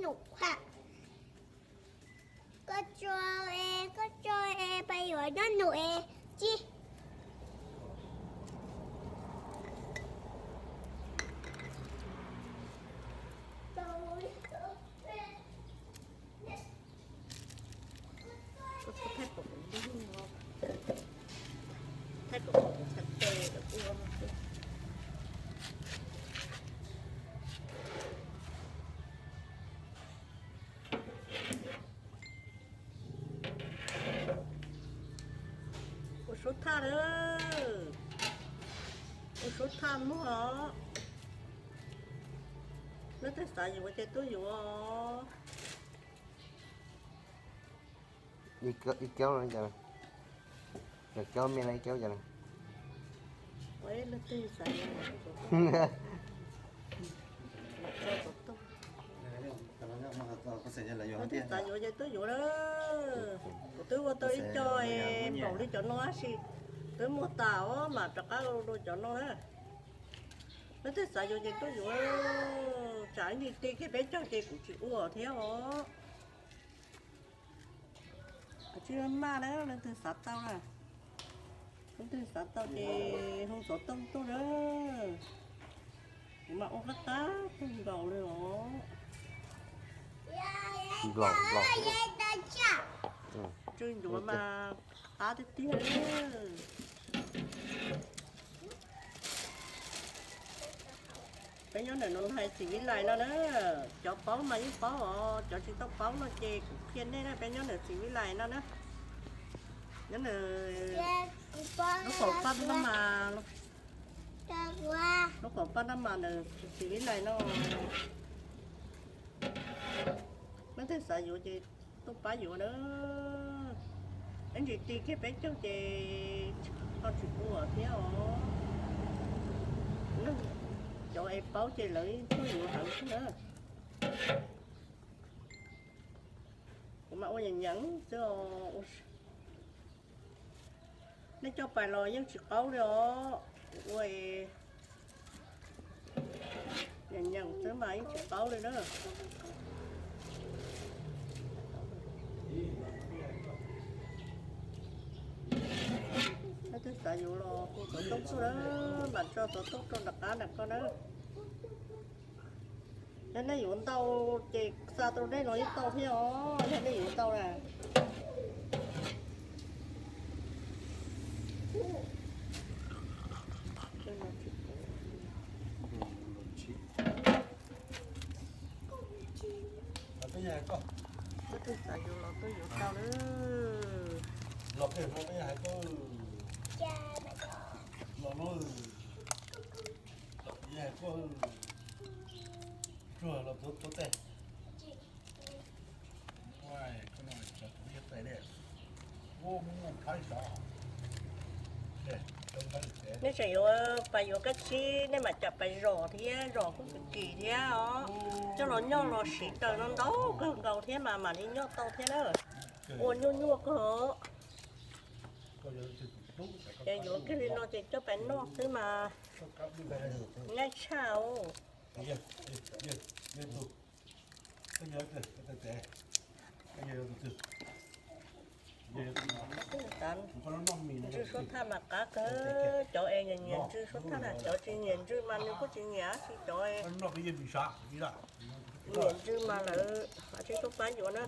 Koj tso, koj tso, peb yuav nyob num es tsis. Ua suab thaj lawm, ua suab thaj muag os. Leej twg xav yuav ces tuaj yuav. Ib kiaub no cas, kiaub me no ib kiaub cas. Leej twg xav yuav ces tuaj yuav na. Kuv twb ua tau ib co npaum li cov no tab sis twb muag tas os, mam rov qab ua dua cov no na. Leej twg xav yuav ces tuaj yuav, tsam ib ntsis ti kiag peb caug ces kuv tsis ua thiab os. Tsis maj na, leej twg xav tau na, leej twg xav tau ces hu xov tooj tuaj na. Kuv mam ua qab qab kawg nkaus li os. Nplaum nplaum. Tsw ncuav mas qab tiag tiag. Peb nyob ntawm no hais xim vib lais no na, cov paub mas yeej paub os, cov tsis tau paub no ces kuv qhia nej na, peb nyob ntawm xim vib lais no na. Nyob ntawm lub qaum paj nab mas, lub qaum paj nab mas ntawm xim vib lais no. Leej twg xav yuav ces tuaj pab yuav na. Ib ntsis ti kiag peb caug ces ho tsis ua thiab os. Cov es paub ces lawv tuaj yuav hawv xwb na. Kuv mam ua nyeem nyeem xwb os. Nej coj pais los yeej tsis qaub li os. Ua nyeem nyeem xwb mas yeej tsis qaub li na. Leej twg xav yuav los hu xov tooj tuaj na, mam tso xov tooj rau nram qab nram ko na. Yog nej yuav ntau ces xa rau nej los yeej tau thiab os, yog nej yuav ntau na. Leej twg xav yuav los tuaj yuav tau na. Los peb hais koj, los no, los peb hais koj, tsuag los tuav tuav tej. Nej tseem yuav pais yuav kab tsib, nej mam cam pais zom thiab, zom kuj kim kim thiab os. Coj los nyoj los siv taws no ntau kawg nkaus thiab mas mam li nyoj tau thiab na. Ua nyuaj nyuaj kawg. Ces yuav kiag li no ces coj pais noj xwb mas nyaj tshaj os. Ntswj suab thaj mas qab kawg, cov es nyiam ntswj suab thaj na, cov tsis nyiam ntswj mas nws kuj tsis nyiam, tab sis cov nyiam ntswj mas lawv tsis tuaj pab yuav na.